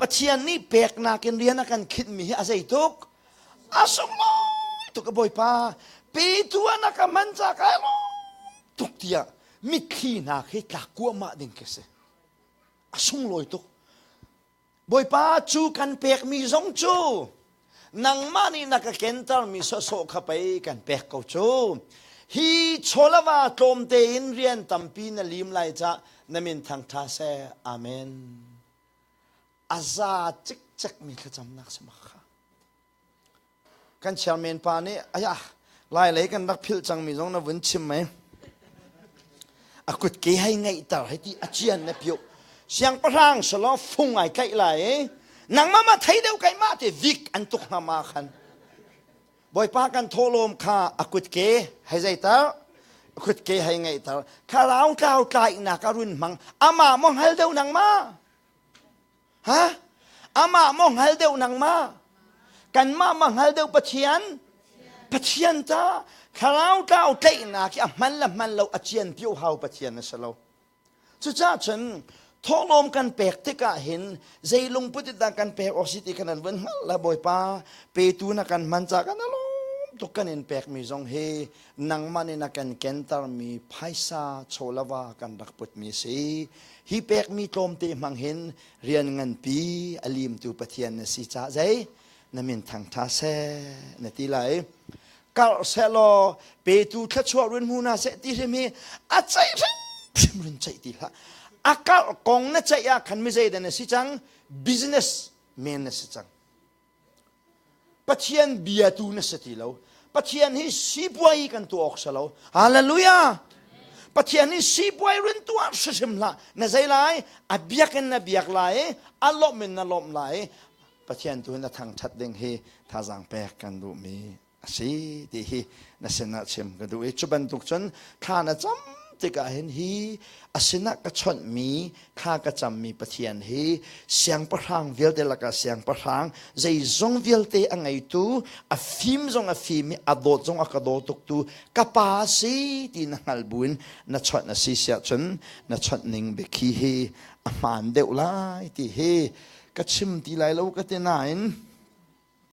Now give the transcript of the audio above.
Pathian nih peknak in rian a kan khinhmi hi a zei tuk? A sunglawi tuk a Bawipa. Petu ah na ka hman ca kai lawm tuk tiah mitthli hna khi tlak kuahmah ding khi si. A sunglawi tuk. Bawipa cu kan pekmi zong cu nangmah nih na ka kentermi sawsawh kha pei kan pek ko cu. Hi chawlava tlawmte in rian tampi na lim lai cah na min thangṭha seh. Amen. A za cikcekmi thlacamnak si ma kha. Kan chairman pa nih ayah lai lei kan rak philh cangmi zong na vun chim mei. A kut ke hei ngeihter hei ti a cian na piu. Siangpahrang salo fung ai tlaih lai i nangmah ma thei deuh keimah ti vik an tuk hna ma khan. Bawipa kan thawhlawm kha a kut ke hei zeiter a kut ke hei ngeihter thlarau tlau tlaihnak a run hmang amah maw hngal deuh nangmah Ha? Amah maw hngal deuh nangmah? Kanmah ma hngal deuh Pathian? Pathian ta thlarau tlau tlaihnak hi a hman le hman lo a cian pio hau Pathian a si lo. Cucaah cun thawhlawm kan pek tikah hin zei lungput in dah kan pek awk si ti kan an vun hngalh la Bawipa petu na kan hman ca kan alawm tuk kan in pekmi zong hi nangmah nih na kan kentermi phaisa chawlava kan rak putmi si. Hi pekmi tlawmte hmang hin rian nganpi a limtu Pathian na si caah zei na min thangṭha seh na ti lai. Karh sehlaw petu thluachuah run hmu hna seh ti hrim hi a ceih hrimhrim run ceih ti hlah. A karh kong na ceih ah khan mi zeidah na si cang? Business men na si cang. Pathian biatu na si ti lo. Pathian hi sipuai kan tuah awk si lo. Hallelujah! Pathian hi sipuai run tuah hrimhrim hlah. Na zei lai? A biak in na biak lai, a lawmh in na lawmh lai. Pathian tu na thangthat ding hi thazaang pek kan duhmi a si ti hi na sinah chim ka duh i cu bantuk cun thla na cam tikah hin hi a sinah ka chawnhmi thla ka cammi Pathian hi siangpahrang vialte lakah siangpahrang zeizong vialte a ngeitu a fim zong a fim i a dawt zong a ka daw tuktu ka pa si ti na hngal buin na chawnh a si siah cun na chawnh ning biakhi hi a hmaan deuh lai ti hi ka chim ti lai lo ka ti nain.